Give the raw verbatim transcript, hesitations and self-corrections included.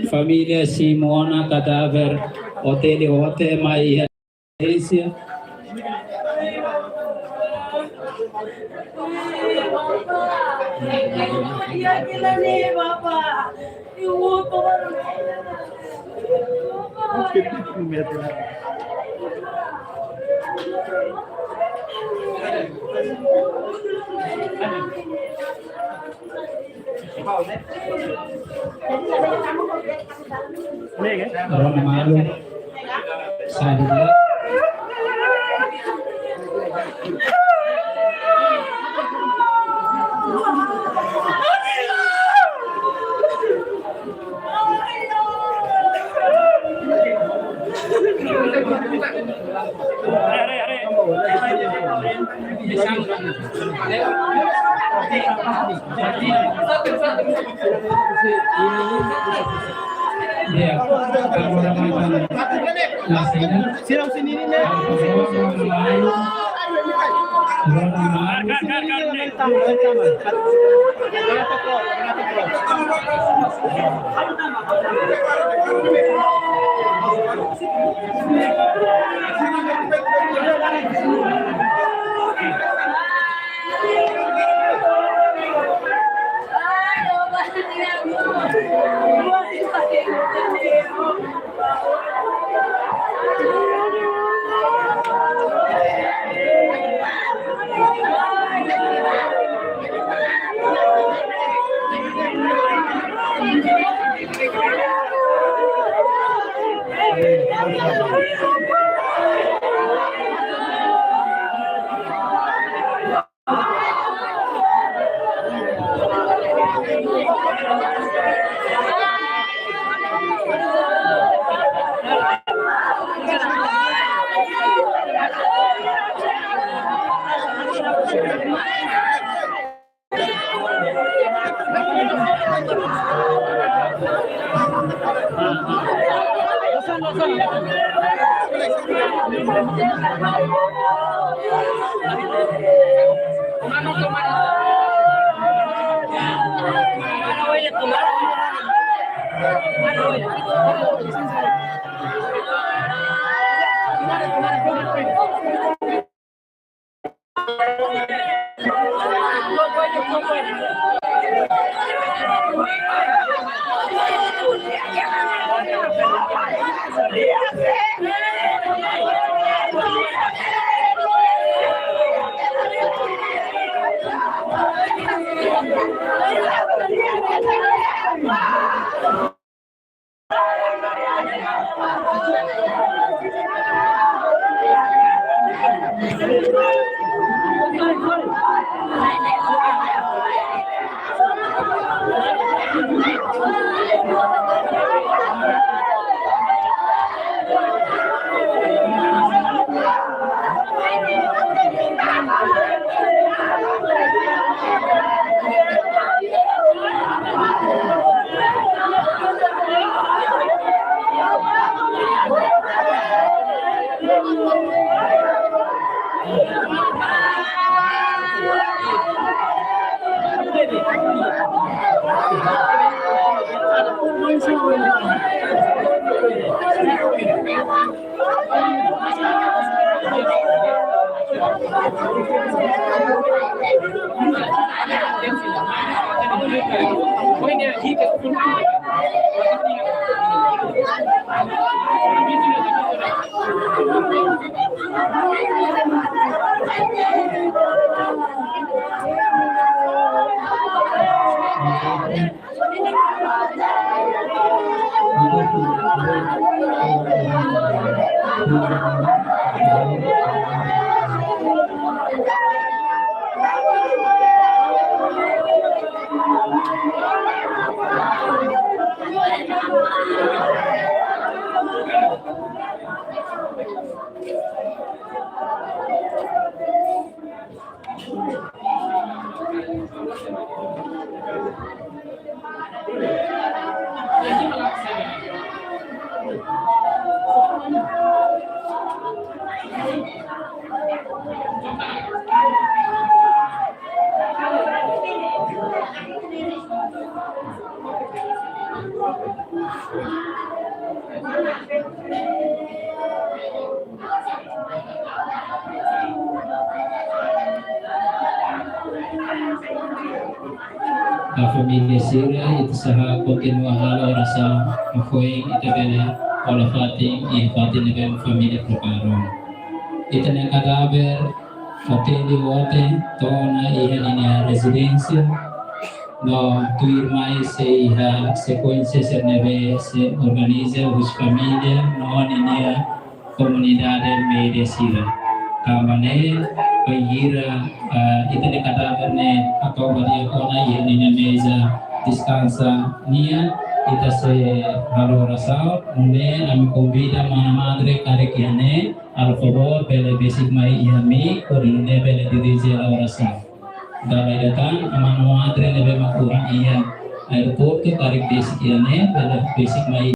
Família Simona kadáver hotel, hotel mai iha igreja. Rona malu. Sai dulu. família sira, ita sei kontinua halo orasaun, maibé ita bele hola fatin, iha fatin ne'ebé família prepara. Ita-nia kadáver, ita tende ohin to'o ona iha ninia rezidénsia, no tuirmai sei iha sekuénsia sira ne'ebé sei organiza husi família no ninia komunidade média sira. Tanba ne'e, bainhira, ah, ita-nia kadáver ne'e hato'o ba di'ak ona iha ninia meza deskansa nian, ita sei halo orasaun, nune'e ami konvida mana madre karik iha ne'e, halo favór, bele besik mai iha ami, hodi nune'e bele dirije halo orasaun. Dala ida tan, mana madre ne'ebé mak iha aeroportu, karik besik iha ne'e, bele besik mai